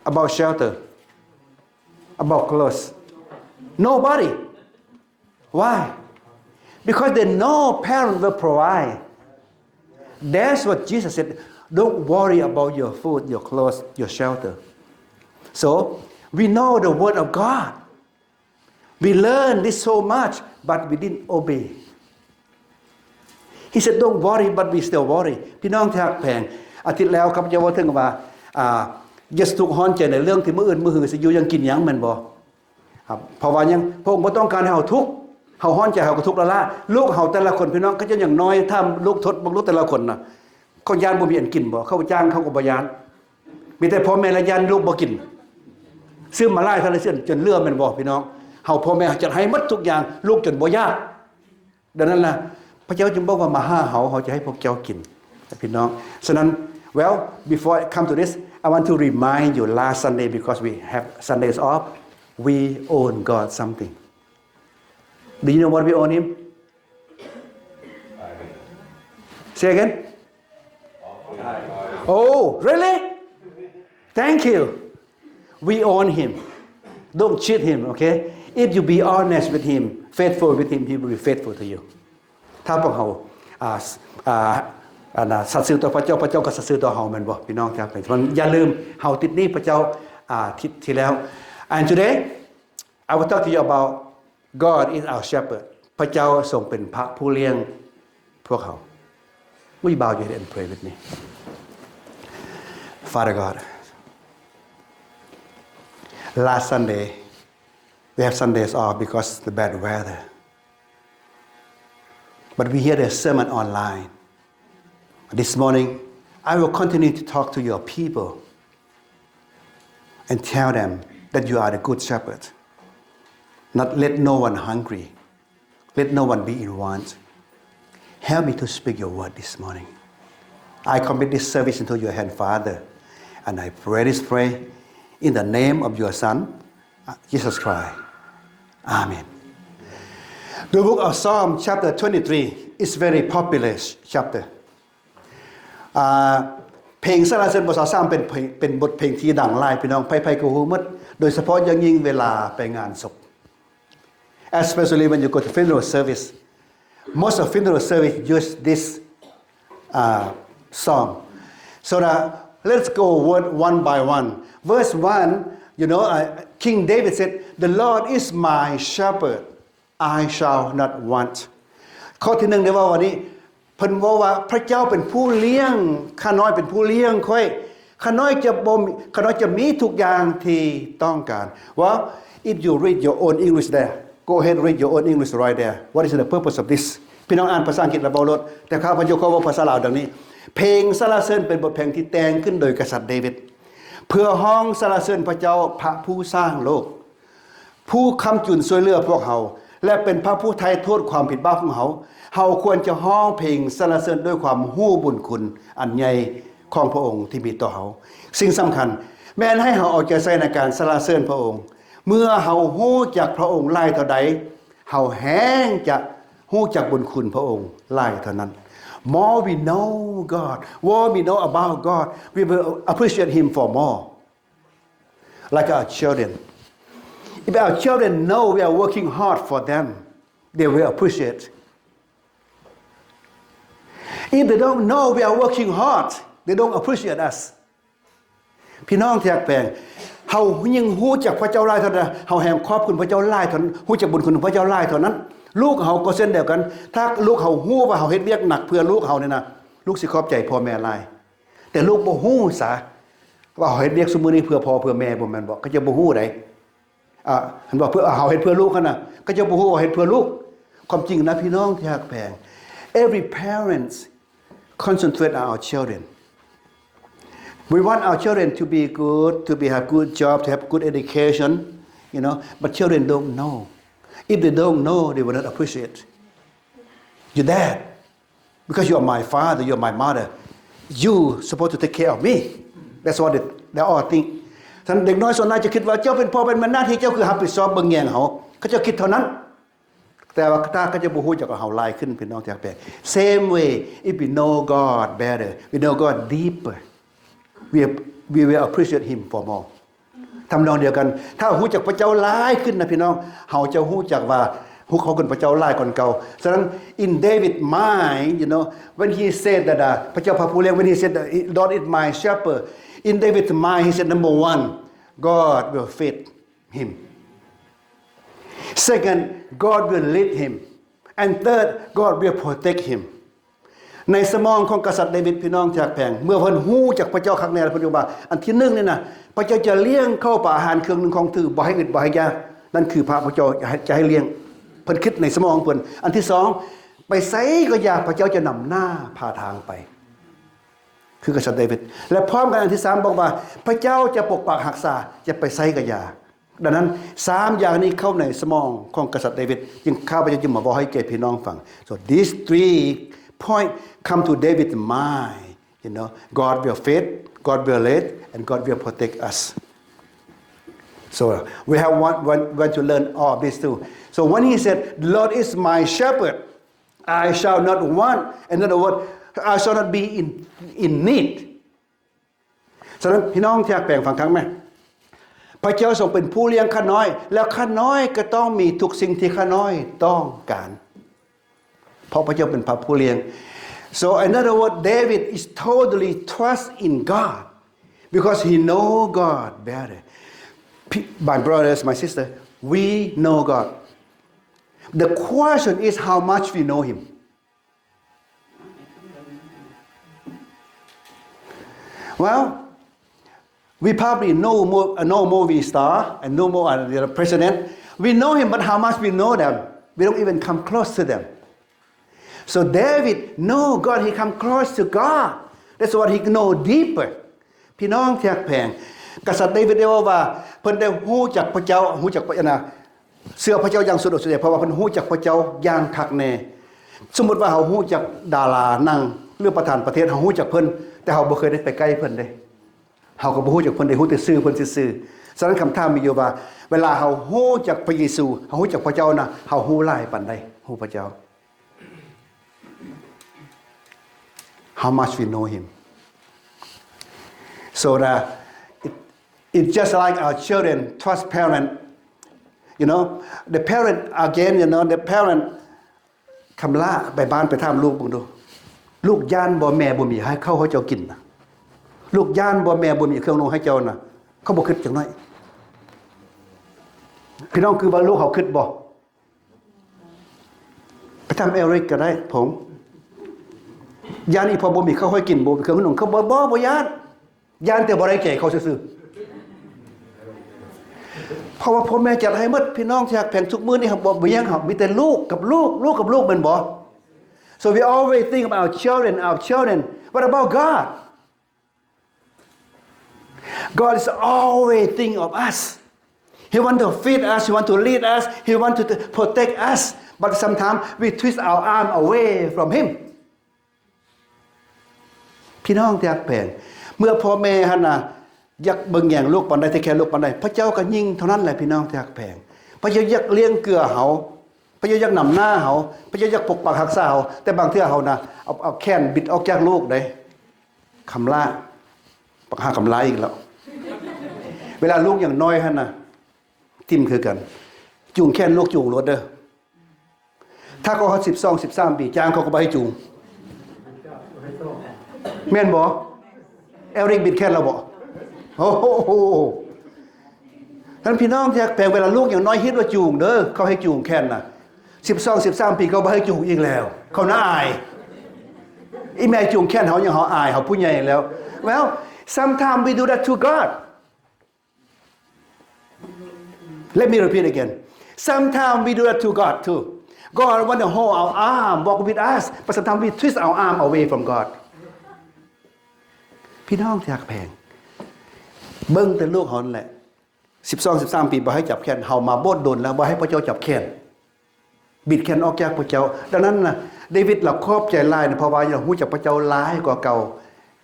about shelter, about clothes? Nobody. Why? Because they know parents will provide. That's what Jesus said. Don't worry about your food, your clothes, your shelter. So, we know the word of God. We learn this so much, but we didn't obey. He said, "Don't worry," but we still worry. ພີ່ນ້ອງທີ່ຮັກແພງ, ອາທິດແລ້ວຂ້າພະເຈົ້າເວົ້າເຖິງວ່າ ອ່າ ຢ່າສະທຸກຮ້ອນໃຈໃນເລື່ອງທີ່ມື້ອື່ນມື້ຮືຊິຢູ່ຫຍັງກິນຫຍັງ ແມ່ນບໍ່? ເພາະວ່າຫຍັງ? ພະອົງບໍ່ຕ້ອງການໃຫ້ເຮົາທຸກ. ເຮົາຮ້ອນໃຈເຮົາກໍທຸກລ້າໆ. ລູກເຮົາແຕ່ລະຄົນ ພີ່ນ້ອງ, ເຂົາເຈົ້າຍັງນ້ອຍ, ຖາມລູກທົດເບິ່ງລູກແຕ່ລະຄົນນະ, ເຂົາຢ້ານບໍ່ມີອັນກິນບໍ່? ເຂົາຈ້າງເຂົາກໍບໍ່ຢ້ານ. ມີແຕ່ພໍ່ແມ່ລະຢ້ານລູກບໍ່ກິນ. ຊື້ມາຫຼາຍເທົ່າໃດ ຊື້ຈົນເຫຼືອແມ່ນບໍ່ພີ່ນ້ອງ? ເຮົາພໍ່ແມ່ຈັດໃຫ້ໝົດທຸກຢ່າງ, ລູກຈົນບໍ່ຢາກ. ດັ່ງນັ້ນລະ ພະເຈົ້າຈຶ່ງບອກວ່າ ມາຫາເຮົາ, ເຮົາຈະໃຫ້ພວກເຈົ້າກິນ ພີ່ນ້ອງ. ສະນັ້ນ well, before I come to this, I want to remind you, last Sunday, because we have Sundays off, we own God something. Do you know what we own him? Say again? Oh, really? Thank you. We own him. Don't cheat him, okay? If you be honest with him, faithful with him, he will be faithful to you. ຖ້າພວກເຮົາ ອ່າ ອ່າ ອັນນ່າ ສັດຊື່ຕໍ່ພະເຈົ້າ, ພະເຈົ້າກໍສັດຊື່ຕໍ່ເຮົາ ແມ່ນບໍ່ ພີ່ນ້ອງ? ຢ່າລືມ, ເຮົາຕິດໜີ້ພະເຈົ້າ ອ່າ ທິດທີ່ແລ້ວ. And today, I will talk to you about God is our shepherd. ພະເຈົ້າຊົງເປັນພະຜູ້ລ້ຽງພວກເຮົາ. Will you bow your head and pray with me? Father God, last Sunday, we have Sundays off because the bad weather. But we hear the sermon online. This morning, I will continue to talk to your people and tell them that you are the good shepherd. Not let no one hungry, let no one be in want. Help me to speak your word this morning. I commit this service into your hand, Father, and I pray this prayer in the name of your Son, Jesus Christ. Amen. The book of Psalm chapter twenty-three is very popular chapter. ອ່າ ເພງສັນລະເສີນບົດຊາວສາມເປັນເພງ ເປັນບົດເພງທີ່ດັງຫຼາຍ ພີ່ນ້ອງ, ໃຜໆກໍຮູ້ໝົດ, ໂດຍສະເພາະຢ່າງຍິ່ງເວລາໄປງານສົບ. Especially when you go to funeral service, most of funeral service use this, uh, psalm. So that, let's go word one by one. Verse one, you know, uh, King David said, "The Lord is my shepherd, I shall not want." ຂໍ້ທີໜຶ່ງໄດ້ເວົ້າວ່ານີ້, ເພິ່ນເວົ້າວ່າ "ພະເຈົ້າເປັນຜູ້ລ້ຽງ, ຂ້ານ້ອຍເປັນຜູ້ລ້ຽງຂ້ອຍ, ຂ້ານ້ອຍຈະບໍ່, ຂ້ານ້ອຍຈະມີທຸກຢ່າງທີ່ຕ້ອງການ." Well, if you read your own English there, go ahead, read your own English right there. What is the purpose of this? ພີ່ນ້ອງອ່ານພາສາອັງກິດແລ້ວເວົ້າໂລດ, ແຕ່ຂ້າພະເຈົ້າຂໍເວົ້າພາສາລາວດັ່ງນີ້. ເພງສັນລະເສີນເປັນບົດເພງທີ່ແຕ່ງຂຶ້ນໂດຍກະສັດເດວິດ ເພື່ອຮ້ອງສັນລະເສີນພະເຈົ້າ, ພະຜູ້ສ້າງໂລກ. ຜູ້ຄ້ຳຈຸນຊ່ວຍເຫຼືອພວກເຮົາ ແລະ ເປັນພະຜູ້ໄຖ່ໂທດຄວາມຜິດບາບຂອງເຮົາ, ເຮົາຄວນຈະຮ້ອງເພງສັນລະເສີນດ້ວຍຄວາມຮູ້ບຸນຄຸນອັນໃຫຍ່ຂອງພະອົງທີ່ມີຕໍ່ເຮົາ. ສິ່ງສຳຄັນແມ່ນໃຫ້ເຮົາເອົາໃຈໃສ່ໃນການສັນລະເສີນພະອົງ. ເມື່ອເຮົາຮູ້ຈັກພະອົງຫຼາຍເທົ່າໃດ, ເຮົາແຮ່ງຈະຮູ້ຈັກບຸນຄຸນພະອົງຫຼາຍເທົ່ານັ້ນ. More we know God, more we know about God, we will appreciate him for more. Like our children. If our children know we are working hard for them, they will appreciate. If they don't know we are working hard, they don't appreciate us. ພີ່ນ້ອງທີ່ຮັກແພງ, ເຮົາຍິ່ງຮູ້ຈັກພະເຈົ້າຫຼາຍເທົ່າໃດ, ເຮົາແຮ່ງຂອບຄຸນພະເຈົ້າຫຼາຍເທົ່ານັ້ນ, ຮູ້ຈັກບຸນຄຸນຂອງພະເຈົ້າຫຼາຍເທົ່ານັ້ນ. ລູກເຮົາກໍເຊັ່ນດຽວກັນ, ຖ້າລູກເຮົາຮູ້ວ່າເຮົາເຮັດວຽກໜັກເພື່ອລູກເຮົານີ້ນະ, ລູກຊິຂອບໃຈພໍ່ແມ່ຫຼາຍ. ແຕ່ລູກບໍ່ຮູ້ສາ ວ່າເຮົາເຮັດວຽກຊຸມື້ນີ້ເພື່ອພໍ່ເພື່ອແມ່ບໍ່ແມ່ນບໍ່? ເຂົາເຈົ້າບໍ່ຮູ້ໃດ໋. ອ່າ ເຫັນບໍ່? ເພື່ອເຮົາເຮັດເພື່ອລູກຫັ້ນນະ, ເຂົາເຈົ້າບໍ່ຮູ້ວ່າເຮັດເພື່ອລູກ. ຄວາມຈິງນະ ພີ່ນ້ອງທີ່ຮັກແພງ, every parents concentrate on our children. We want our children to be good, to be, have good job, to have good education, you know, but children don't know. If they don't know, they will not appreciate. Your dad, because you are my father, you are my mother, you supposed to take care of me. That's what they, they all think. ສະນັ້ນເດັກນ້ອຍສ່ວນຫຼາຍຈະຄິດວ່າ ເຈົ້າເປັນພໍ່ເປັນແມ່ ໜ້າທີ່ເຈົ້າຄືຮັບຜິດຊອບເບິ່ງແຍງເຮົາ, ເຂົາເຈົ້າຄິດເທົ່ານັ້ນ. ແຕ່ວ່າຖ້າເຂົາເຈົ້າບໍ່ຮູ້ຈັກເຮົາຫຼາຍຂຶ້ນ ພີ່ນ້ອງທີ່ຮັກແພງ, same way, if we know God better, we know God deeper, we, we will appreciate him for more. ທຳນອງດຽວກັນ ຖ້າເຮົາຮູ້ຈັກພະເຈົ້າຫຼາຍຂຶ້ນນະພີ່ນ້ອງ ເຮົາຈະຮູ້ຈັກວ່າ ເຮົາເອີ້ນພະເຈົ້າຫຼາຍກວ່າເກົ່າ. ສະນັ້ນ in David mind, you know, when he said that, uh, ພະເຈົ້າພາຜູ້ລ້ຽງ when he said that, "Lord is my shepherd," in David's mind, he said, number one, God will feed him. Second, God will lead him. And third, God will protect him. ໃນສະໝອງຂອງກະສັດເດວິດ ພີ່ນ້ອງທີ່ຮັກແພງ ເມື່ອເພິ່ນຮູ້ຈັກພະເຈົ້າຄັກແນ່ແລ້ວ ເພິ່ນວ່າ ອັນທີໜຶ່ງນີ້ນະ ພະເຈົ້າຈະລ້ຽງເຂົ້າປາອາຫານເຄື່ອງໜຶ່ງຂອງຖື ບໍ່ໃຫ້ອຶດບໍ່ໃຫ້ຢາກ ນັ້ນຄືພະ ພະເຈົ້າຈະໃຫ້ ຈະໃຫ້ລ້ຽງ ເພິ່ນຄິດໃນສະໝອງຂອງເພິ່ນ. ອັນທີສອງ ໄປໃສກໍຢ່າ ພະເຈົ້າຈະນຳໜ້າພາທາງໄປ ຄືກະສັດເດວິດ ແລະ ພ້ອມກັນອັນທີສາມບອກວ່າ ພະເຈົ້າຈະປົກປັກຮັກສາ ຈະໄປໃສກໍຢ່າ. ດັ່ງນັ້ນ ສາມຢ່າງນີ້ເຂົ້າໃນສະໝອງຂອງກະສັດເດວິດ ຈຶ່ງຂ້າພະເຈົ້າຈຶ່ງມາເວົ້າໃຫ້ແກ່ພີ່ນ້ອງຟັງ. So these three point come to David's mind, you know, God will feed, God will lead, and God will protect us. So we have one, one, one to learn all of these too. So when he said, "The Lord is my shepherd, I shall not want." In other words, I shall not be in, in need. ສະນັ້ນ ພີ່ນ້ອງທີ່ຮັກແພງ ຟັງຄັກແມ ພະເຈົ້າຊົງເປັນຜູ້ລ້ຽງຂ້ານ້ອຍ ແລ້ວຂ້ານ້ອຍກໍຕ້ອງມີທຸກສິ່ງທີ່ຂ້ານ້ອຍຕ້ອງການ ເພາະພະເຈົ້າເປັນພະຜູ້ລ້ຽງ. So in other words, David is totally trust in God because he know God better. P-, my brothers, my sister, we know God. The question is how much we know him. Well, we probably know more, uh, know movie star and know more, uh, the president. We know him, but how much we know them? We don't even come close to them. So David know God, he come close to God. That's what he know deeper. ພີ່ນ້ອງທີ່ຮັກແພງ ກະສັດເດວິດໄດ້ເວົ້າວ່າ ເພິ່ນໄດ້ຮູ້ຈັກພະເຈົ້າ ຮູ້ຈັກພະ ອັນນະ ເຊື່ອພະເຈົ້າຢ່າງສຸດອົກສຸດໃຈ ເພາະວ່າເພິ່ນຮູ້ຈັກພະເຈົ້າຢ່າງຄັກແນ່. ສົມມຸດວ່າເຮົາຮູ້ຈັກດາລາໜັງ ຫຼື ປະທານປະເທດ ເຮົາຮູ້ຈັກເພິ່ນ ແຕ່ເຮົາບໍ່ເຄີຍໄດ້ໄປໃກ້ເພິ່ນເດ້ ເຮົາກໍບໍ່ຮູ້ຈັກເພິ່ນເດ້ ຮູ້ແຕ່ຊື່ເພິ່ນຊື່ໆ. ສະນັ້ນຄຳຖາມມີຢູ່ວ່າ ເວລາເຮົາຮູ້ຈັກພະເຢຊູ ເຮົາຮູ້ຈັກພະເຈົ້ານະ ເຮົາຮູ້ຫຼາຍປານໃດ ຮູ້ພະເຈົ້າ? How much we know him? So the, it, it's just like our children trust parent. You know, the parent, again, you know, the parent ຄຳຫຼ້າ ໄປບ້ານໄປຖາມລູກເບິ່ງດູ ລູກຢ້ານບໍ່ແມ່ບໍ່ມີໃຫ້ເຂົ້າໃຫ້ເຈົ້າກິນນະ? ລູກຢ້ານບໍ່ແມ່ບໍ່ມີເຄື່ອງນຸ່ງໃຫ້ເຈົ້ານະ? ເຂົາບໍ່ຄິດຈັກໜ້ອຍ. ພີ່ນ້ອງ ຄືວ່າລູກເຮົາຄິດບໍ່? ໄປຖາມເອລິກກໍໄດ້ ຜົງ ຢ້ານອີ່ພໍ່ບໍ່ມີເຂົ້າໃຫ້ກິນ ບໍ່ມີເຄື່ອງນຸ່ງ ເຂົາບໍ່ ບໍ່ ບໍ່ຢ້ານ ຢ້ານແຕ່ບໍ່ໄດ້ໃຈເຂົາຊື່ໆ. ເພາະວ່າພໍ່ແມ່ຈັດໃຫ້ໝົດ ພີ່ນ້ອງທີ່ຮັກແພງ ທຸກມື້ນີ້ເຮົາບໍ່ ບໍ່ລ້ຽງເຮົາ ມີແຕ່ລູກກັບລູກ ລູກກັບລູກ ແມ່ນບໍ່? So we always think about children, our children. What about God? God is always think of us. He want to feed us, he want to lead us, he want to protect us. But sometimes we twist our arm away from him. ພີ່ນ້ອງທີ່ຮັກແພງ ເມື່ອພໍ່ແມ່ຫັ້ນນະ ຢາກເບິ່ງແຍງລູກປານໃດ ເທກແຄລູກປານໃດ ພະເຈົ້າກໍຍິ່ງເທົ່ານັ້ນແຫຼະ ພີ່ນ້ອງທີ່ຮັກແພງ. ພະເຈົ້າຢາກລ້ຽງເກືອເຮົາ ພະເຈົ້າຢາກນຳໜ້າເຮົາ ພະເຈົ້າຢາກປົກປັກຮັກສາເຮົາ ແຕ່ບາງເທື່ອເຮົານະ ເອົາ ເອົາແຂນບິດອອກຈາກລູກເດ້ ຄຳຫຼ້າ ປັກຫາຄຳຫຼ້າອີກແລ້ວ. ເວລາລູກຍັງນ້ອຍຫັ້ນນະ ຖິ້ມຄືກັນ ຈູງແຂນລູກຈູງໂລດເດີ້. ຖ້າເຂົາຮອດສິບສອງ ສິບສາມປີ ຈ້າງເຂົາກໍບໍ່ໃຫ້ຈູງ ແມ່ນບໍ່? ເອລິກບິດແຂນລາວບໍ່? ໂອ້ໂຫ ນັ້ນ ພີ່ນ້ອງທີ່ຮັກແພງ ເວລາລູກຍັງນ້ອຍ ຮີດວ່າຈູງເດີ້ ເຂົາໃຫ້ຈູງແຂນນະ ສິບສອງ ສິບສາມປີ ເຂົາບໍ່ໃຫ້ຈູງອີກແລ້ວ ເຂົາໜ້າອາຍ. ອີ່ແມ່ຈູງແຂນເຮົາຍັງ ເຮົາອາຍ ເຮົາຜູ້ໃຫຍ່ແລ້ວ. Well, sometimes we do that to God. Let me repeat again. Sometimes we do that to God too. God want to hold our arm, walk with us, but sometimes we twist our arm away from God. ພີ່ນ້ອງທີ່ຮັກແພງ ເບິ່ງແຕ່ລູກເຮົານັ້ນແຫຼະ ສິບສອງ ສິບສາມປີ ບໍ່ໃຫ້ຈັບແຂນ ເຮົາມາໂບດດົນແລ້ວ ບໍ່ໃຫ້ພະເຈົ້າຈັບແຂນ ບິດແຂນອອກຈາກພະເຈົ້າ. ດັ່ງນັ້ນນະ ເດວິດລາວຂອບໃຈຫຼາຍນະ ເພາະວ່າລາວຮູ້ຈັກພະເຈົ້າຫຼາຍກວ່າເກົ່າ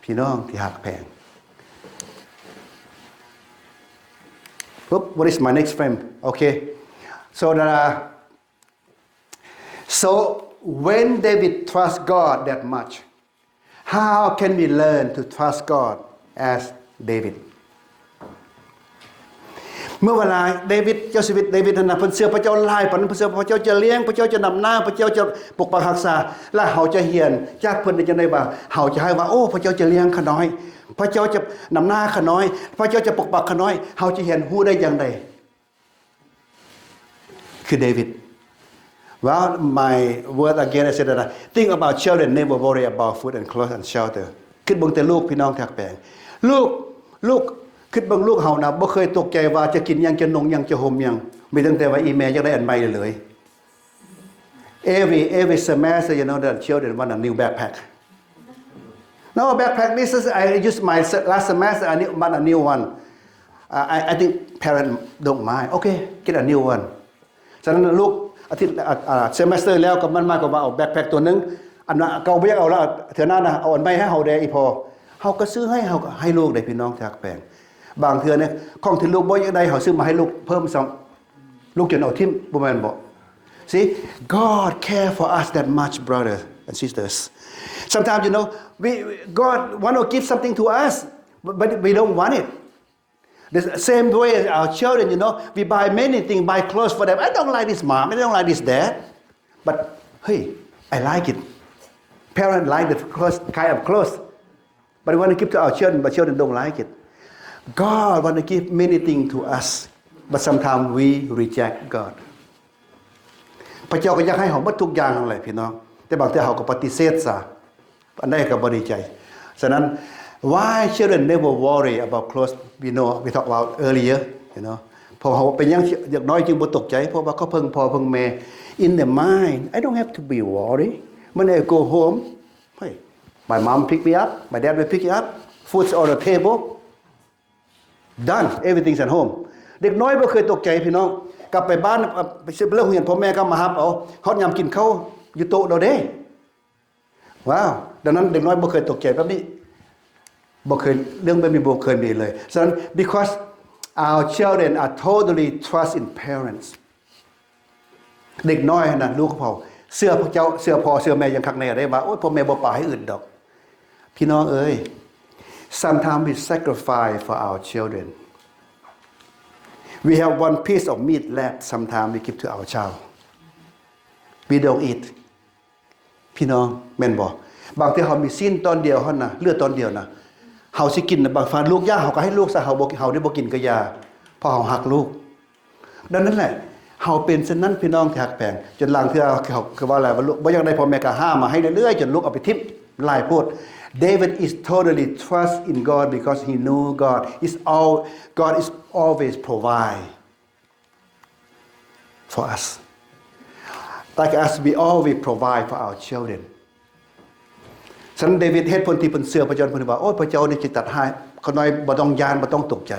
ພີ່ນ້ອງທີ່ຮັກແພງ. Oop, what is my next frame? Okay. So the, so when David trust God that much, how can we learn to trust God as David? ເມື່ອເວລາເດວິດ ເຈົ້າຊີວິດເດວິດນັ້ນນະ ເພິ່ນເຊື່ອພະເຈົ້າຫຼາຍປານນັ້ນ ເພິ່ນເຊື່ອວ່າພະເຈົ້າຈະລ້ຽງ ພະເຈົ້າຈະນຳໜ້າ ພະເຈົ້າຈະປົກປັກຮັກສາ ແລະ ເຮົາຈະຮຽນຈາກເພິ່ນໄດ້ຈັ່ງໃດວ່າ ເຮົາຈະໃຫ້ວ່າ ໂອ້ ພະເຈົ້າຈະລ້ຽງຂ້ານ້ອຍ ພະເຈົ້າຈະນຳໜ້າຂ້ານ້ອຍ ພະເຈົ້າຈະປົກປັກຂ້ານ້ອຍ ເຮົາຈະຮຽນຮູ້ໄດ້ຢ່າງໃດ? ຄືເດວິດ. Well, my word again, I said that, uh, think about children, never worry about food and clothes and shelter. ຄິດເບິ່ງແຕ່ລູກ ພີ່ນ້ອງທີ່ຮັກແພງ ລູກ ລູກ ຄິດເບິ່ງລູກເຮົານະ ບໍ່ເຄີຍຕົກໃຈວ່າຈະກິນຫຍັງ ຈະນຸ່ງຫຍັງ ຈະຫົ່ມຫຍັງ ມີຕັ້ງແຕ່ວ່າອີ່ແມ່ຢາກໄດ້ອັນໃໝ່ເລີຍ. Every, every semester, you know, the children want a new backpack. No, backpack, this is, I use my se-, last semester, I need, want a new one. Uh, I, I think parent don't mind. Okay, get a new one. ສະນັ້ນລູກອາທິດ ອ່າ ເຊມສເຕີແລ້ວ ກໍມັນມາກໍວ່າເອົາແບັກແພັກຕົວໜຶ່ງ ອັນເກົ່າບໍ່ຢາກເອົາແລ້ວ ເທື່ອໜ້ານະ ເອົາອັນໃໝ່ໃຫ້ເຮົາແດ່ອີ່ພໍ່. ເຮົາກໍຊື້ໃຫ້ ເຮົາກໍໃຫ້ລູກເດ້ ພີ່ນ້ອງທີ່ຮັກແພງ. ບາງເທື່ອນີ້ ຂອງທີ່ລູກບໍ່ຢາກໄດ້ ເຮົາຊື້ມາໃຫ້ລູກເພີ່ມຊ້ຳ ລູກຈົນເອົາຖິ້ມ ບໍ່ແມ່ນບໍ? See, God care for us that much, brothers and sisters. Sometimes, you know, we, God want to give something to us, but, but we don't want it. The same way as our children, you know, we buy many things, buy clothes for them. "I don't like this, Mom. I don't like this, Dad." But, hey, I like it. Parents like the clothes, kind of clothes. But we want to give to our children, but children don't like it. God want to give many things to us, but sometimes we reject God. ພະເຈົ້າກໍຢາກໃຫ້ເຮົາໝົດທຸກຢ່າງຫັ້ນແຫຼະ ພີ່ນ້ອງ, ແຕ່ບາງເທື່ອເຮົາກໍປະຕິເສດຊະ, ອັນໃດກໍບໍ່ດີໃຈ. ສະນັ້ນ why children never worry about clothes, we know, we talk about earlier, you know. ເພາະເຮົາເປັນຫຍັງເດັກນ້ອຍຈຶ່ງບໍ່ຕົກໃຈ? ເພາະວ່າເຂົາເພິ່ງພໍ່ເພິ່ງແມ່. In the mind, I don't have to be worried. When I go home, hey, my mom pick me up, my dad will pick me up, food's on the table. Done, everything's at home. ເດັກນ້ອຍບໍ່ເຄີຍຕົກໃຈ ພີ່ນ້ອງ, ກັບໄປບ້ານ ເອີ ໄປເລີກໂຮງຮຽນ ພໍ່ແມ່ກໍມາຮັບເອົາ, ຮອດຍາມກິນເຂົ້າຢູ່ໂຕະແລ້ວເດ້. ວ້າວ, ດັ່ງນັ້ນເດັກນ້ອຍບໍ່ເຄີຍຕົກໃຈແບບນີ້, ບໍ່ເຄີຍ, ເລື່ອງແບບນີ້ບໍ່ເຄີຍມີເລີຍ. ສະນັ້ນ because our children are totally trust in parents. ເດັກນ້ອຍຫັ້ນນະ ລູກຂອງເຮົາເຊື່ອພະເຈົ້າ ເຊື່ອພໍ່ເຊື່ອແມ່ຢ່າງຄັກແນ່ເດ້ວ່າ ໂອ້ຍ ພໍ່ແມ່ບໍ່ປະໃຫ້ອຶດດອກ. ພີ່ນ້ອງເອີຍ, sometimes we sacrifice for our children. We have one piece of meat left, sometimes we give to our child. We don't eat. ພີ່ນ້ອງ ແມ່ນບໍ່? ບາງເທື່ອເຮົາມີຊີ້ນຕອນດຽວຫັ້ນນະ ເຫຼືອຕອນດຽວນະ ເຮົາຊິກິນນະ ບາງຄັ້ງລູກຢາກ ເຮົາກໍໃຫ້ລູກຊະ, ເຮົາບໍ່ ເຮົາໄດ້ບໍ່ກິນກໍຢ່າ ເພາະເຮົາຮັກລູກ. ດັ່ງນັ້ນແຫຼະ ເຮົາເປັນເຊັ່ນນັ້ນ ພີ່ນ້ອງທີ່ຮັກແພງ, ຈົນລາງເທື່ອເຮົາ ຄືວ່າແຫຼະ ວ່າລູກບໍ່ຢາກໄດ້ ພໍ່ແມ່ກໍຫາມາໃຫ້ເລື້ອຍໆ ຈົນລູກເອົາໄປຖິ້ມຫຼາຍໂພດ. David is totally trust in God because he knew God is all, God is always provide for us. Like us, we always provide for our children. ສະນັ້ນ ເດວິດ ເຫດຜົນທີ່ເພິ່ນເຊື່ອພະເຈົ້າ ເພິ່ນວ່າ ໂອ້ຍ ພະເຈົ້ານີ້ຈະຈັດຫາ, ຂ້ານ້ອຍບໍ່ຕ້ອງຢ້ານ ບໍ່ຕ້ອງຕົກໃຈ,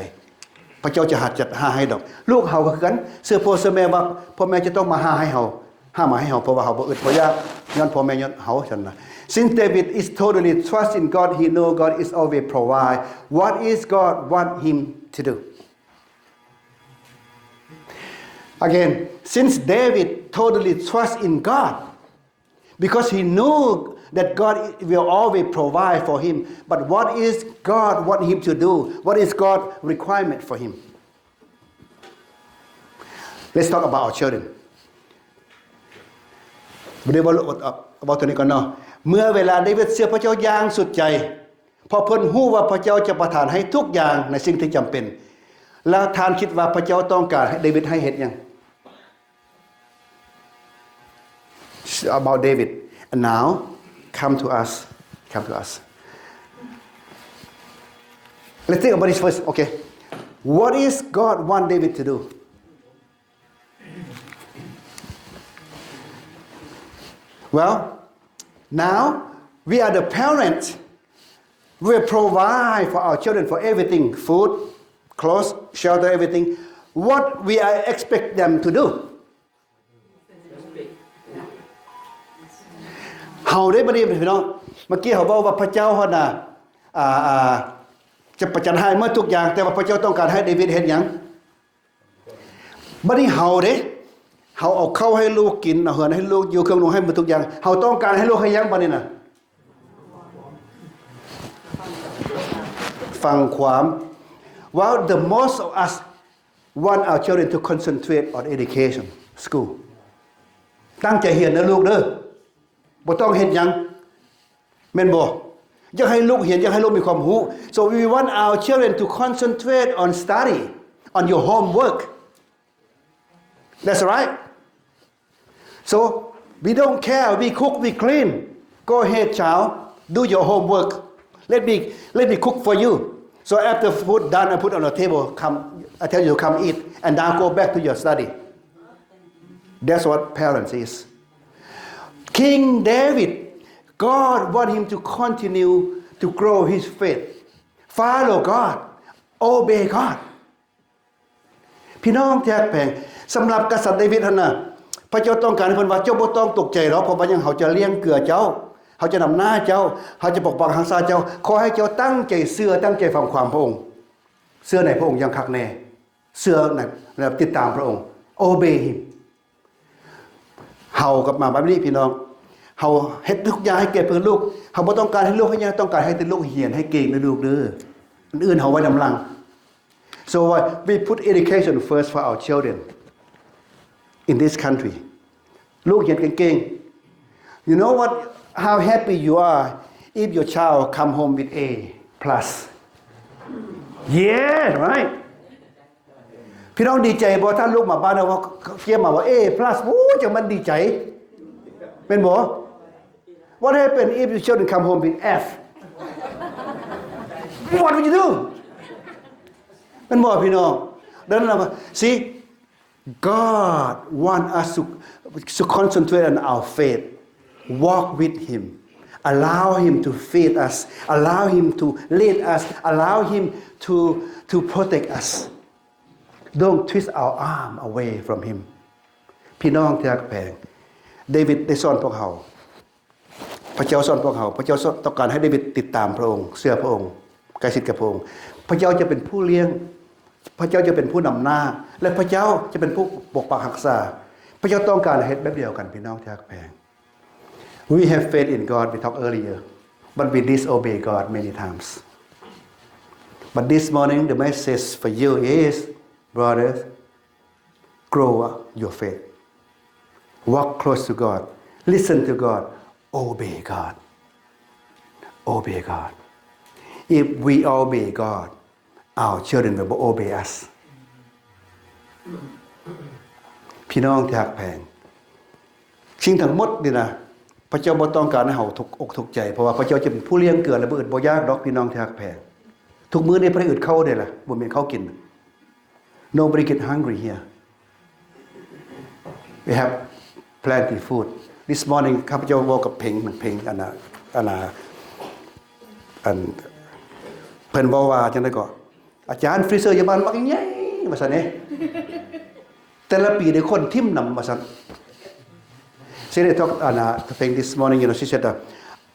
ພະເຈົ້າຈະຫາ ຈັດຫາໃຫ້ດອກ. ລູກເຮົາກໍຄືກັນ ເຊື່ອພໍ່ເຊື່ອແມ່ວ່າ ພໍ່ແມ່ຈະຕ້ອງມາຫາໃຫ້ເຮົາ, ຫາມາໃຫ້ເຮົາ ເພາະວ່າເຮົາບໍ່ອຶດບໍ່ຢາກ ຍ້ອນພໍ່ແມ່ ຍ້ອນເຮົາ ຊັ້ນນະ. Since David is totally trust in God, he know God is always provide. What is God want him to do? Again, since David totally trust in God, because he knew that God will always provide for him. But what is God want him to do? What is God requirement for him? Let's talk about our children. ບໍ່ໄດ້ເວົ້າ ເວົ້າ ເວົ້າຕົວນີ້ກ່ອນເນາະ. ເມື່ອເວລາເດວິດເຊື່ອພະເຈົ້າຢ່າງສຸດໃຈ ເພາະເພິ່ນຮູ້ວ່າພະເຈົ້າຈະປະທານໃຫ້ທຸກຢ່າງໃນສິ່ງທີ່ຈຳເປັນ. ແລ້ວທ່ານຄິດວ່າພະເຈົ້າຕ້ອງການໃຫ້ເດວິດໃຫ້ເຮັດຫຍັງ? About David. And now, come to us. Come to us. Let's think about this first. Okay. What is God want David to do? Well, now we are the parents. We provide for our children for everything, food, clothes, shelter, everything. What we are expect them to do? ເຮົາໄດ້ ບັດນີ້ພີ່ນ້ອງ ເມື່ອກີ້ເຮົາເວົ້າວ່າພະເຈົ້າຫັ້ນນະ ອ່າ ອ່າ ຈະປະຈັນໃຫ້ໝົດທຸກຢ່າງ, ແຕ່ວ່າພະເຈົ້າຕ້ອງການໃຫ້ເດວິດເຮັດຫຍັງ? ບັດນີ້ເຮົາເດ້ ເຮົາເອົາເຂົ້າໃຫ້ລູກກິນ ເອົາເຮືອນໃຫ້ລູກຢູ່ ເຄື່ອງນຸ່ງໃຫ້ໝົດທຸກຢ່າງ, ເຮົາຕ້ອງການໃຫ້ລູກເຮັດຫຍັງບັດນີ້ນະ? ຟັງຄວາມ. Well, the most of us, want our children to concentrate on education, school. ຕັ້ງໃຈຮຽນເດີລູກເດີ ບໍ່ຕ້ອງເຮັດຫຍັງ ແມ່ນບໍ່? ຢາກໃຫ້ລູກຮຽນ ຢາກໃຫ້ລູກມີຄວາມຮູ້. So we want our children to concentrate on study, on your homework. That's right. So we don't care, we cook, we clean. Go ahead, child, do your homework. Let me, let me cook for you. So after food done, I put on the table, come, I tell you, come eat, and now go back to your study. That's what parents is. King David, God want him to continue to grow his faith. Follow God, obey God. ພີ່ນ້ອງທີ່ຮັກແພງ, ສຳລັບກະສັດເດວິດຫັ້ນນະ ພະເຈົ້າຕ້ອງການໃຫ້ເພິ່ນວ່າ ເຈົ້າບໍ່ຕ້ອງຕົກໃຈດອກ, ເພາະວ່າຫຍັງ? ເຮົາຈະລ້ຽງເກືອເຈົ້າ, ເຮົາຈະນຳໜ້າເຈົ້າ, ເຮົາຈະປົກປັກຮັກສາເຈົ້າ. ຂໍໃຫ້ເຈົ້າຕັ້ງໃຈເຊື່ອ, ຕັ້ງໃຈຟັງຄວາມພະອົງ, ເຊື່ອໃນພະອົງຢ່າງຄັກແນ່, ເຊື່ອໃນ, ແລະ ຕິດຕາມພະອົງ, obey him. ເຮົາກັບມາແບບນີ້ພີ່ນ້ອງ, ເຮົາເຮັດທຸກຢ່າງໃຫ້ແກ່ເພື່ອລູກ, ເຮົາບໍ່ຕ້ອງການໃຫ້ລູກເຮັດຫຍັງ, ຕ້ອງການໃຫ້ແຕ່ລູກຮຽນໃຫ້ເກັ່ງເດີລູກເດີ, ອັນອື່ນເຮົາໄວ້ນຳຫຼັງ. So what? We put education first for our children in this country. ລູກຮຽນເກັ່ງໆ. You know what? How happy you are if your child come home with A plus. Yeah, right? ພີ່ນ້ອງດີໃຈບໍ່ ຖ້າລູກມາບ້ານແລ້ວວ່າ ເຂຍມາວ່າ A plus? ໂອ້ ຈັ່ງມັນດີໃຈ ແມ່ນບໍ່? What happen if your children come home with F? What would you do? ແມ່ນບໍ່ພີ່ນ້ອງ? ດັ່ງນັ້ນ see, God want us to, to concentrate on our faith, walk with Him, allow Him to feed us, allow Him to lead us, allow Him to, to protect us. Don't twist our arm away from Him. ພີ່ນ້ອງທີ່ຮັກແພງ, ເດວິດໄດ້ສອນພວກເຮົາ, ພະເຈົ້າສອນພວກເຮົາ, ພະເຈົ້າສອນ, ຕ້ອງການໃຫ້ເດວິດຕິດຕາມພະອົງ, ເຊື່ອພະອົງ, ໃກ້ຊິດກັບພະອົງ. ພະເຈົ້າຈະເປັນຜູ້ລ້ຽງ, ພະເຈົ້າຈະເປັນຜູ້ນຳໜ້າ ແລະ ພະເຈົ້າຈະເປັນຜູ້ປົກປັກຮັກສາ. ພະເຈົ້າຕ້ອງການໃຫ້ເຮັດແບບດຽວກັນ, ພີ່ນ້ອງທີ່ຮັກແພງ. We have faith in God, we talked earlier, but we disobey God many times. But this morning, the message for you is, brothers, grow up your faith. Walk close to God. Listen to God. Obey God. Obey God. If we obey God, our children will obey us. ພີ່ນ້ອງທີ່ຮັກແພງ, ສິ່ງທັງໝົດນີ້ນະ ພະເຈົ້າບໍ່ຕ້ອງການໃຫ້ເຮົາທຸກອົກທຸກໃຈ, ເພາະວ່າພະເຈົ້າຈະເປັນຜູ້ລ້ຽງເກືອ ແລະ ບໍ່ອຶດບໍ່ຢາກດອກ, ພີ່ນ້ອງທີ່ຮັກແພງ. ທຸກມື້ນີ້ໃຜອຶດເຂົ້າເດ້ລະ? ບໍ່ມີເຂົ້າກິນ. Nobody get hungry here. We have plenty food. This morning ຂ້າພະເຈົ້າເວົ້າກັບເພັງ, ເພັງ ອັນນ່າ ອັນນ່າ ອັນ ເພິ່ນເວົ້າວ່າຈັ່ງໃດກໍ ອາຈານ ຟຣີເຊີຢູ່ບ້ານບັກໃຫຍ່ວ່າຊັ້ນເດ້, ແຕ່ລະປີໄດ້ຂົນຖິ້ມນຳວ່າຊັ້ນ. She did talk, ອັນນ່າ to Peng this morning, you know, she said, uh,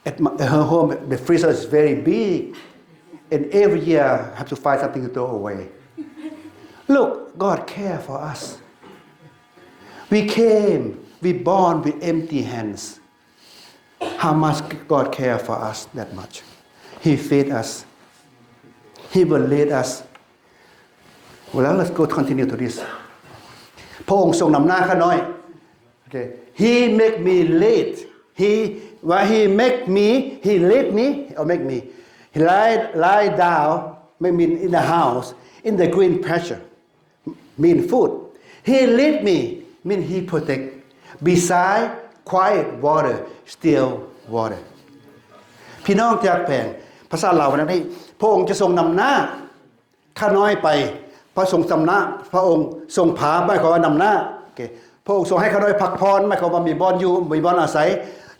at my, her home, the freezer is very big, and every year have to find something to throw away. Look, God care for us. We came, we born with empty hands. How much God care for us that much? He feed us. He will lead us. Well, let's go continue to this. ພະອົງຊົງນຳໜ້າຂ້ານ້ອຍ. Okay. He make me lead. He, what he make me, he lead me, or make me. He lie, lie down, make me in the house, in the green pasture. Mean food. He lead me, mean he protect. Beside quiet water, still water. ພີ່ນ້ອງທີ່ຮັກແພງ, ພາສາລາວວ່າຈັ່ງໃດ? ພະອົງຈະຊົງນຳໜ້າ ຂ້ານ້ອຍໄປ, ພະຊົງນຳໜ້າ, ພະອົງຊົງພາ ໝາຍຄວາມວ່ານຳໜ້າ. ໂອເຄ. ພະອົງຊົງໃຫ້ຂ້ານ້ອຍພັກຜ່ອນ ໝາຍຄວາມວ່າມີບ່ອນຢູ່ ມີບ່ອນອາໄສ.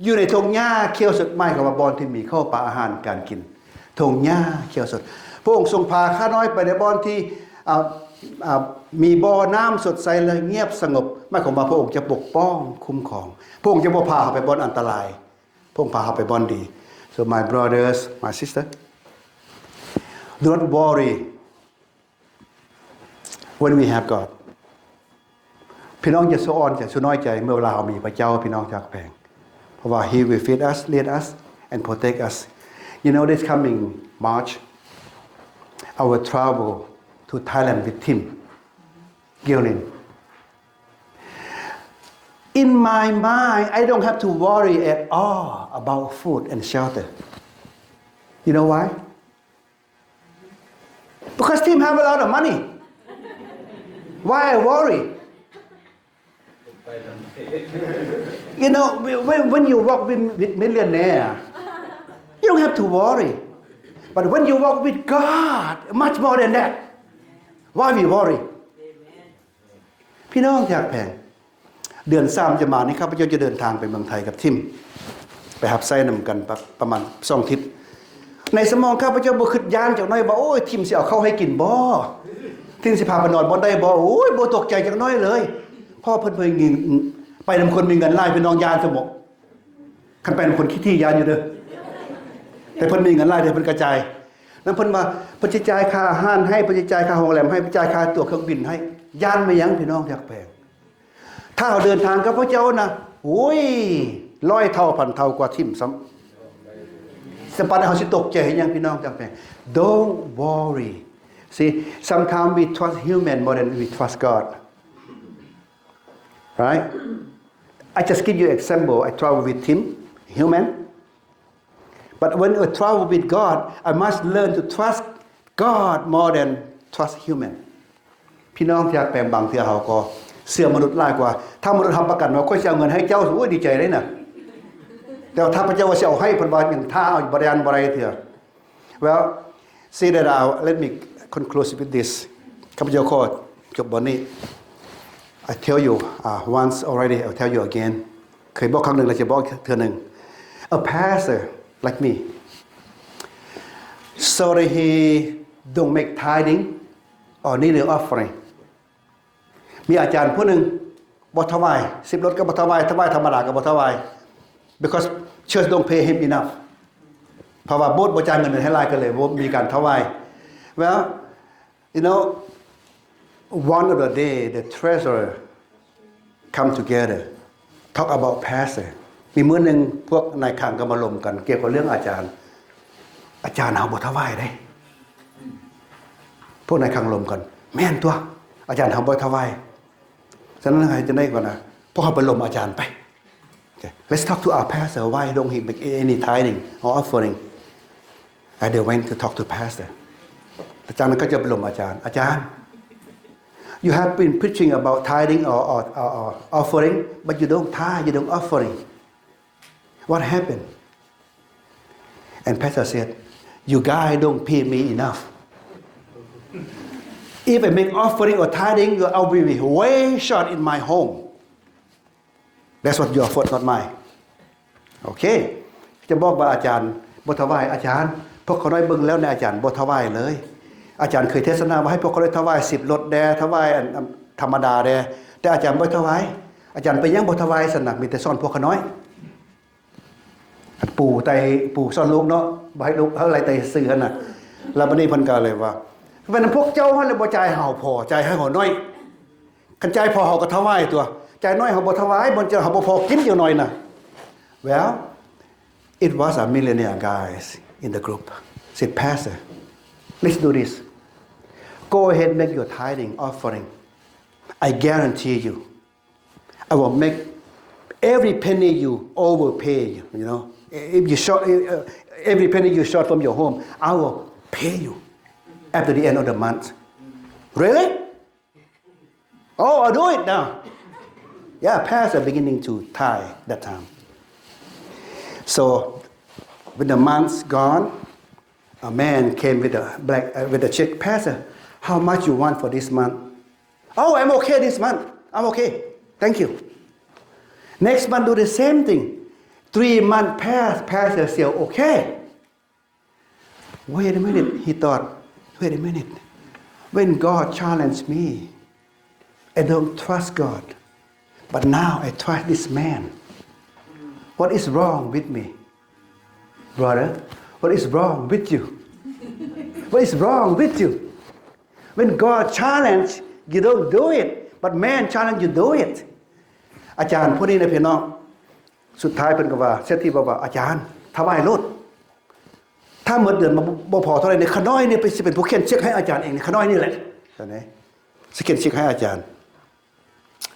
ຢູ່ໃນທົ່ງຫຍ້າຂຽວສົດ ໝາຍຄວາມວ່າບ່ອນທີ່ມີເຂົ້າປາອາຫານການກິນ. ທົ່ງຫຍ້າຂຽວສົດ. ພະອົງຊົງພາຂ້ານ້ອຍໄປໃນບ່ອນທີ່ ອາ ອາ ມີບໍ່ນ້ຳສົດໃສ ແລະ ງຽບສະຫງົບ. ໝາຍຄວາມວ່າພະອົງຈະປົກປ້ອງຄຸ້ມຄອງ. ພະອົງຈະບໍ່ພາເຮົາໄປບ່ອນອັນຕະລາຍ. ພະອົງພາເຮົາໄປບ່ອນດີ. So my brothers, my sister, do not worry when we have God. ພີ່ນ້ອງຢ່າສະອອນໃຈ, ສຸນ້ອຍໃຈ ເມື່ອເວລາເຮົາມີພະເຈົ້າ, ພີ່ນ້ອງທີ່ຮັກແພງ. ເພາະວ່າ He will feed us, lead us, and protect us. You know, this coming March, I will travel to Thailand with Tim. Gillen. In my mind, I don't have to worry at all about food and shelter. You know why? Because Tim have a lot of money. Why I worry? You know, when, when you walk with, with millionaire, you don't have to worry. But when you walk with God, much more than that, why we worry? ພີ່ນ້ອງທີ່ຮັກແພງ, ເດືອນສາມຈະມານີ້ ຂ້າພະເຈົ້າຈະເດີນທາງໄປເມືອງໄທກັບທິມ ໄປຮັບໃຊ້ນຳກັນປະ ປະມານສອງທິດ. ໃນສະໝອງຂ້າພະເຈົ້າບໍ່ຄິດຢ້ານຈັກໜ້ອຍວ່າ ໂອ້ຍ ທິມຊິເອົາເຂົ້າໃຫ້ກິນບໍ່? ທິມຊິພາໄປນອນບ່ອນໃດບໍ່? ໂອ້ຍ ບໍ່ຕົກໃຈຈັກໜ້ອຍເລີຍ. ເພາະວ່າເພິ່ນ ເພິ່ນໄປນຳຄົນມີເງິນຫຼາຍ ພີ່ນ້ອງ ຢ້ານຊັ້ນບໍ? ຄັນໄປນຳຄົນຂີ້ຖີ່ຢ້ານຢູ່ເດີ. ແຕ່ເພິ່ນມີເງິນຫຼາຍເດີ ເພິ່ນກະຈ່າຍ. ນຳເພິ່ນວ່າ ເພິ່ນຊິຈ່າຍຄ່າອາຫານໃຫ້, ເພິ່ນຊິຈ່າຍຄ່າໂຮງແຮມໃຫ້, ເພິ່ນຈ່າຍຄ່າຕົ໋ວເຄື່ອງບິນໃຫ້. ຢ້ານແມ່ນຫຍັງ ພີ່ນ້ອງທີ່ຮັກແພງ? ຖ້າເຮົາເດີນທາງກັບພະເຈົ້ານະ ໂອ້ຍ ຮ້ອຍເທົ່າພັນເທົ່າກວ່າທິມຊ້ຳ. ສະບັດເຮົາຊິຕົກໃຈເຮັດຫຍັງ ພີ່ນ້ອງທີ່ຮັກແພງ? Don't worry. See, sometimes we trust human more than we trust God. Right? I just give you example. I travel with Tim, human. But when I travel with God, I must learn to trust God more than trust human. ພີ່ນ້ອງທີ່ຮັກແພງ, ບາງເທື່ອເຮົາກໍເຊື່ອມະນຸດຫຼາຍກວ່າ. ຖ້າມະນຸດຮັບປະກັນວ່າ ຂ້ອຍຊິເອົາເງິນໃຫ້ເຈົ້າ, ໂອ້ຍ ດີໃຈເດ້ນະ. ແຕ່ວ່າຖ້າພະເຈົ້າວ່າຊິເອົາໃຫ້, ເພິ່ນວ່າຍັງຖ້າເອົາບໍ່ໄດ້ ບໍ່ໄດ້ເທື່ອ. Well, see that, uh, let me conclude with this. ຂ້າພະເຈົ້າຂໍຈົບບ່ອນນີ້. I tell you, uh, once already, I'll tell you again. ເຄີຍບອກຄັ້ງໜຶ່ງ ແລ້ວຈະບອກເທື່ອໜຶ່ງ. A pastor like me, so that he don't make tithing or neither offering. ມີອາຈານຜູ້ໜຶ່ງບໍ່ຖວາຍ, ສິບລົດກໍບໍ່ຖວາຍ, ຖວາຍທຳມະດາກໍບໍ່ຖວາຍ, because church don't pay him enough. ເພາະວ່າໂບດບໍ່ຈ່າຍເງິນເດືອນໃຫ້ຫຼາຍ, ກໍເລີຍບໍ່ມີການຖວາຍ. Well, you know, one of the day, the treasurer come together, talk about pastor. ມີມື້ໜຶ່ງພວກນາຍຄັງກໍມາລົມກັນກ່ຽວກັບເລື່ອງອາຈານ. ອາຈານເຮົາບໍ່ຖວາຍເດ້. ພວກນາຍຄັງລົມກັນ, ແມ່ນຕົວະ, ອາຈານເຮົາບໍ່ຖວາຍ. ສະນັ້ນໃຫ້ຈັ່ງໃດກ່ອນນະ, ພວກເຮົາໄປລົມອາຈານໄປ. Okay, let's talk to our pastor. Why don't he make any tithing or offering? And they went to talk to pastor. ຈາກນັ້ນກໍຈະໄປລົມອາຈານ, ອາຈານ, you have been preaching about tithing or, or, or, or offering, but you don't tithe, you don't offering. What happened? And pastor said, you guys don't pay me enough. If I make offering or tithing, I will be way short in my home. That's what your fault, not mine. ໂອເຄ ຈະບອກວ່າອາຈານບໍ່ຖວາຍ. ອາຈານ, ພວກຂ້ານ້ອຍເບິ່ງແລ້ວນະ ອາຈານບໍ່ຖວາຍເລີຍ. ອາຈານເຄີຍເທດສະໜາວ່າໃຫ້ພວກຂ້ານ້ອຍຖວາຍສິບລົດແດ່, ຖວາຍອັນ ອັນທຳມະດາແດ່, ແຕ່ອາຈານບໍ່ຖວາຍ. ອາຈານເປັນຫຍັງບໍ່ຖວາຍຊັ້ນນະ? ມີແຕ່ສອນພວກຂ້ານ້ອຍ. ປູໄຕ່ ປູສອນລູກເນາະ, ບໍ່ໃຫ້ລູກເຮົາໄລ່ໄຕ່ຊື່ຫັ້ນນະ. ແລ້ວບັດນີ້ເພິ່ນກໍເລີຍວ່າ ເປັນພວກເຈົ້າຫັ້ນແຫຼະບໍ່ຈ່າຍເຮົາພໍ, ຈ່າຍໃຫ້ເຮົາໜ້ອຍ. ຄັນຈ່າຍພໍເຮົາກໍຖວາຍຕົວະ, ຈ່າຍໜ້ອຍເຮົາບໍ່ຖວາຍ, ບໍ່ ເຮົາບໍ່ພໍກິນຈັກໜ້ອຍນະ. Well, it was a millionaire guys in the group said, Pastor, let's do this. Go ahead, make your tithing offering. I guarantee you, I will make every penny you overpay, you know. If you short, uh, every penny you short from your home, I will pay you at the end of the month. Really? Oh, I'll do it now. Yeah, pastor beginning to tithe that time. So when the month's gone, a man came with a black, uh, with a check. Pastor, how much you want for this month? Oh, I'm okay this month. I'm okay. Thank you. Next month, do the same thing. Three months pass, pastor still okay. Wait a minute, he thought. Wait a minute. When God challenged me, I don't trust God. But now I trust this man. What is wrong with me? Brother, what is wrong with you? What is wrong with you? When God challenge, you don't do it, but man challenge, you do it. ອາຈານຜູ້ນີ້ນະພີ່ນ້ອງ, ສຸດທ້າຍເພິ່ນກໍວ່າ, ເສດຖີບອກວ່າ, ອາຈານ, ຖວາຍໂລດ. ຖ້າໝົດເດືອນບໍ່ ບໍ່ພໍເທົ່າໃດນີ້, ຂ້ານ້ອຍນີ້ໄປ ຊິເປັນຜູ້ຂຽນເຊັກໃຫ້ອາຈານເອງ, ຂ້ານ້ອຍນີ້ແຫຼະ. ຕອນນີ້ ຊິຂຽນເຊັກໃຫ້ອາຈານ.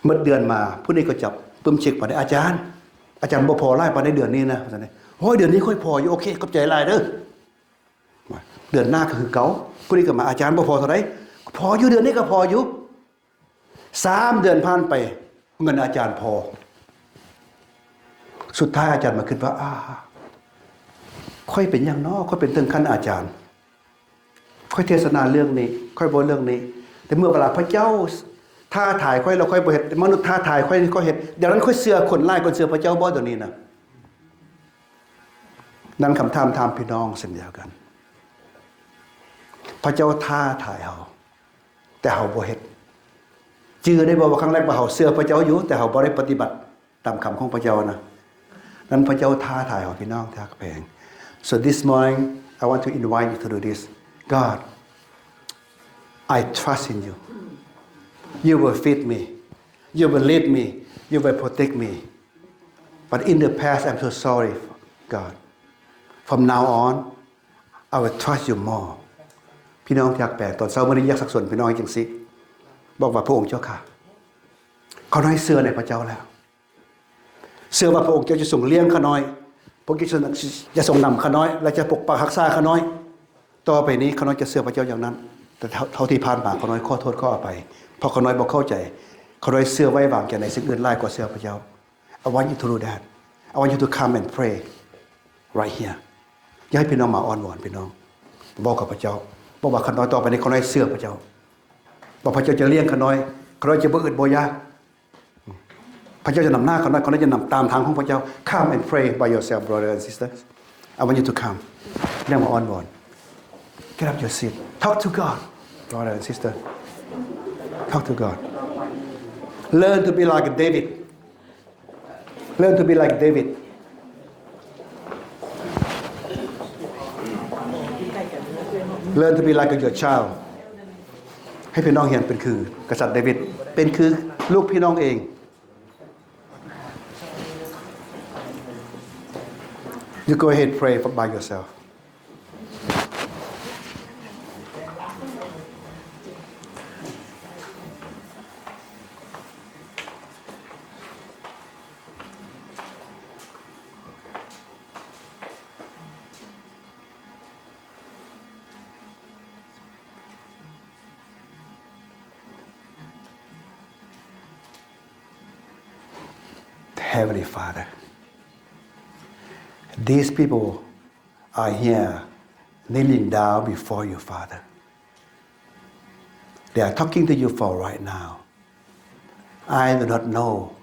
ໝົດເດືອນມາ ຜູ້ນີ້ກໍຈັບປຶ້ມເຊັກມາໄດ້ ອາຈານ ອາຈານບໍ່ພໍຫຼາຍປານໃດເດືອນນີ້ນະ ວ່າຊັ້ນເດ. ໂອ້ຍ ເດືອນນີ້ຂ້ອຍພໍຢູ່ ໂອເຄ ຂອບໃຈຫຼາຍເດີ. ເດືອນໜ້າກໍຄືເກົ່າ ຜູ້ນີ້ກໍມາ ອາຈານບໍ່ພໍເທົ່າໃດ ພໍຢູ່ ເດືອນນີ້ກໍພໍຢູ່. ສາມເດືອນຜ່ານໄປ ເງິນອາຈານພໍ. ສຸດທ້າຍອາຈານມາຄິດວ່າ ອາ ຂ້ອຍເປັນຫຍັງນໍ ຂ້ອຍເປັນເຖິງຂັ້ນອາຈານ ຂ້ອຍເທດສະໜາເລື່ອງນີ້ ຂ້ອຍເວົ້າເລື່ອງນີ້ ແຕ່ເມື່ອເວລາພະເຈົ້າທ້າທາຍຂ້ອຍແລ້ວ ຂ້ອຍບໍ່ເຮັດ ມະນຸດທ້າທາຍຂ້ອຍ ຂ້ອຍເຮັດ ດັ່ງນັ້ນຂ້ອຍເຊື່ອຄົນຫຼາຍກວ່າເຊື່ອພະເຈົ້າບໍ່ ດຽວນີ້ນະ. ນັ້ນຄຳຖາມ ຖາມພີ່ນ້ອງເຊັ່ນດຽວກັນ ພະເຈົ້າທ້າທາຍເຮົາ ແຕ່ເຮົາບໍ່ເຮັດ ຈື່ໄດ້ບໍ່ວ່າຄັ້ງແລກວ່າເຮົາເຊື່ອພະເຈົ້າຢູ່ ແຕ່ເຮົາບໍ່ໄດ້ປະຕິບັດຕາມຄຳຂອງພະເຈົ້ານະ? ນັ້ນພະເຈົ້າທ້າທາຍເຮົາ ພີ່ນ້ອງທີ່ຮັກແພງ. So this morning I want to invite you to do this. God, I trust in you. You will feed me. You will lead me. You will protect me. But in the past, I'm so sorry, God. From now on, I will trust you more. ພີ່ນ້ອງທີ່ຮັກແພງ ຕອນເຊົ້າມື້ນີ້ຢາກຊັກຊວນພີ່ນ້ອງຈັ່ງຊີ້ ບອກວ່າ ພະອົງເຈົ້າຂ້າ ຂ້ານ້ອຍເຊື່ອໃນພະເຈົ້າແລ້ວ ເຊື່ອວ່າພະອົງເຈົ້າຈະຊົງລ້ຽງຂ້ານ້ອຍ ພະອົງເຈົ້າຈະຊົງນຳຂ້ານ້ອຍ ແລະ ຈະປົກປັກຮັກສາຂ້ານ້ອຍ. ຕໍ່ໄປນີ້ຂ້ານ້ອຍຈະເຊື່ອພະເຈົ້າຢ່າງນັ້ນ ແຕ່ເທົ່າທີ່ຜ່ານມາ ຂ້ານ້ອຍຂໍໂທດຂໍອະໄພ ເພາະຂ້ານ້ອຍບໍ່ເຂົ້າໃຈ. ຂ້ານ້ອຍເຊື່ອໄວ້ວາງໃຈໃນສິ່ງອື່ນຫຼາຍກວ່າເຊື່ອພະເຈົ້າ. I want you to do that. I want you to come and pray right here. ຢາກໃຫ້ພີ່ນ້ອງມາອ້ອນວອນ ພີ່ນ້ອງເວົ້າກັບພະເຈົ້າ ບອກວ່າ ຂ້ານ້ອຍຕໍ່ໄປນີ້ ຂ້ານ້ອຍເຊື່ອພະເຈົ້າ ວ່າພະເຈົ້າຈະລ້ຽງຂ້ານ້ອຍ ຂ້ານ້ອຍຈະບໍ່ອຶດບໍ່ຢາກ ພະເຈົ້າຈະນຳໜ້າຂ້ານ້ອຍ ຂ້ານ້ອຍຈະນຳຕາມທາງຂອງພະເຈົ້າ. Come and pray by yourself, brother and sister. I want you to come. ຢາກມາອ້ອນວອນ. Get up your seat. Talk to God, brother and sister. Talk to God. Learn to be like David. Learn to be like David. Learn to be like your child. ໃຫ້ພີ່ນ້ອງຮຽນເປັນຄືກະສັດເດວິດ ເປັນຄືລູກພີ່ນ້ອງເອງ. You go ahead, pray for, by yourself. Heavenly Father, these people are here kneeling down before you, Father. They are talking to you for right now. I do not know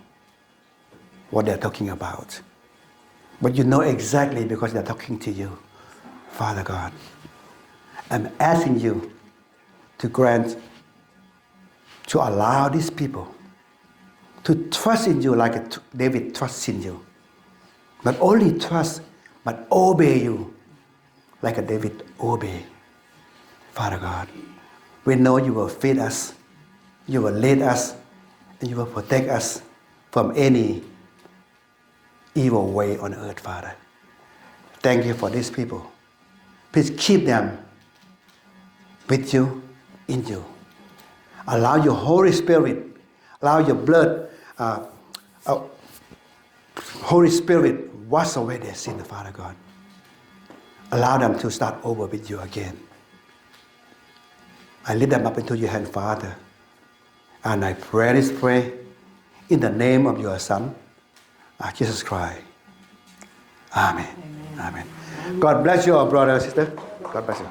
what they're talking about. But you know exactly because they're talking to you, Father God. I'm asking you to grant, to allow these people to trust in you like a tr-, David trusts in you. Not only trust, but obey you like a David obey. Father God, we know you will feed us, you will lead us, and you will protect us from any evil way on earth, Father. Thank you for these people. Please keep them with you, in you. Allow your Holy Spirit, allow your blood, uh, uh, Holy Spirit, wash away their sin, Father God. Allow them to start over with you again. I lift them up into your hand, Father. And I pray this prayer in the name of your Son, uh, Jesus Christ. Amen. Amen. God bless you all, brother and sister. God bless you.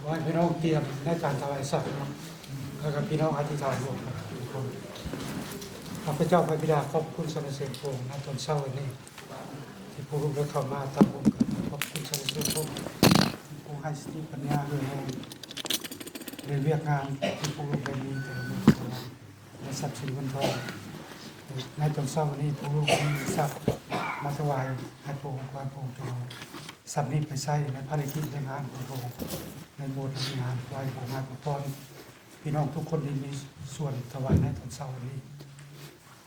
ໃຫ້ພີ່ນ້ອງຕຽມໃນການຖວາຍສັດເນາະ ແລ້ວກໍພີ່ນ້ອງອະທິຖານຮ່ວມກັນທຸກຄົນ. ຂ້າພະເຈົ້າພະບິດາຂອບຄຸນສັນລະເສີນພະອົງໃນຕອນເຊົ້າວັນນີ້ ທີ່ພວກລູກໄດ້ເຂົ້າມາຕັ້ງອົງກັນ. ຂອບຄຸນສັນລະເສີນພະອົງ ຜູ້ໃຫ້ສະຕິປັນຍາ ດ້ວຍແຮງ ດ້ວຍວຽກງານທີ່ພວກລູກໄດ້ມີແຕ່ລະມື້ ແລະ ຊັບສິນເງິນທອງ. ໃນຕອນເຊົ້າວັນນີ້ ພວກລູກມີຊັບມາຖວາຍໃຫ້ພະອົງ ຂໍໃຫ້ພະອົງເຈົ້າ ຊັບນີ້ໄປໃຊ້ໃນພາລະກິດວຽກງານຂອງພະອົງ ໃນໂບດໃນວິຫານ. ຂໍໃຫ້ພະອົງອວຍພອນພີ່ນ້ອງທຸກຄົນທີ່ມີສ່ວນຖວາຍໃນຕອນເຊົ້າວັນນີ້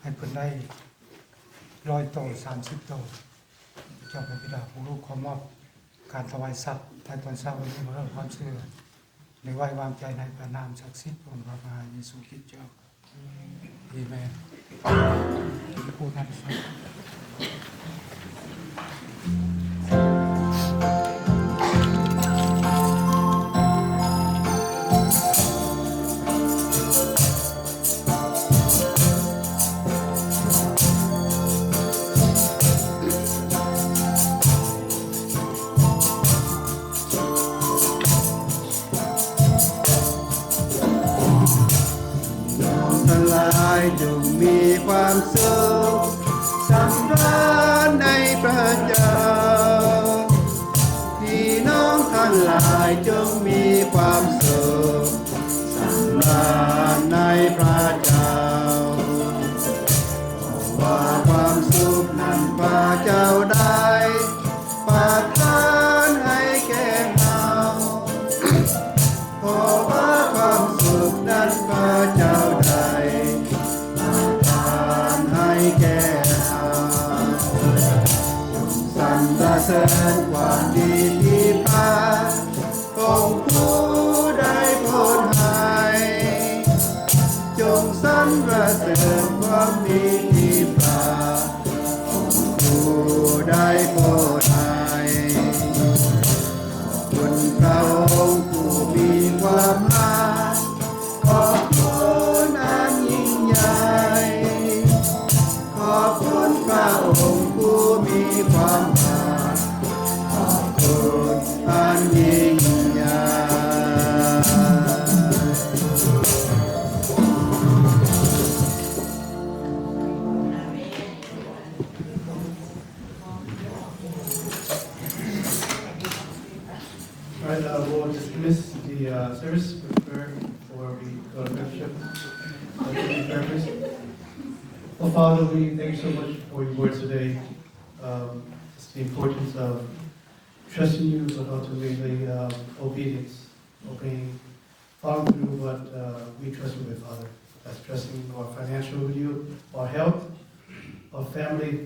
ໃຫ້ເພິ່ນໄດ້ຮ້ອຍໂຕ ສາມສິບໂຕ. ເຈົ້າພະບິດາ ພວກລູກຂໍມອບການຖວາຍສັດໃນຕອນເຊົ້າວັນນີ້ ມາເພື່ອຄວາມເຊື່ອ ແລະ ໄວ້ວາງໃຈໃນພະນາມສັກສິດຂອງພະມະຫາເຢຊູຄຣິດເຈົ້າ. ເອເມນ. ນ້ອງທັງຫຼາຍຈົ່ງມີຄວາມສຸກສຳລານໃນພະເຈົ້າ. ພີ່ນ້ອງທັງຫຼາຍຈົ່ງມີຄວາມສຸກສຳລານໃນພະເຈົ້າ. ເພາະວ່າຄວາມສຸກນັ້ນພະເຈົ້າໄດ້ປະທານໃຫ້ແກ່ເຮົາ. ເພາະວ່າຄວາມສຸກນັ້ນພະເຈົ້າໄດ້ປະທານໃຫ້ແກ່ເຮົາ. ຈົ່ງສັນລະເສີນຄວາມດີທີ່ພະອົງຜູ້ໄດ້ໂປດໃຫ້. ຈົ່ງສັນລະເສີນຄວາມດີທີ່ພະອົງຜູ້ໄດ້ໂປດໃຫ້. ຂອບຄຸນພະອົງຜູ້ມີຄວາມຮັກ, ຂອບຄຸນອັນຍິ່ງໃຫຍ່, ຂອບຄຸນພະອົງຜູ້ມີຄວາມຮັກ, ຂອບຄຸນອັນຍິ່ງໃຫຍ່. All right, uh, we'll dismiss the, uh, service for prayer before we go to fellowship. Uh, can we pray, please? Oh, Father, we thank you so much for your word today. Um, it's the importance of trusting you, but ultimately, um, obedience, obeying, following through what, uh, we trust you with, Father. That's trusting our financial with you, our health, our family,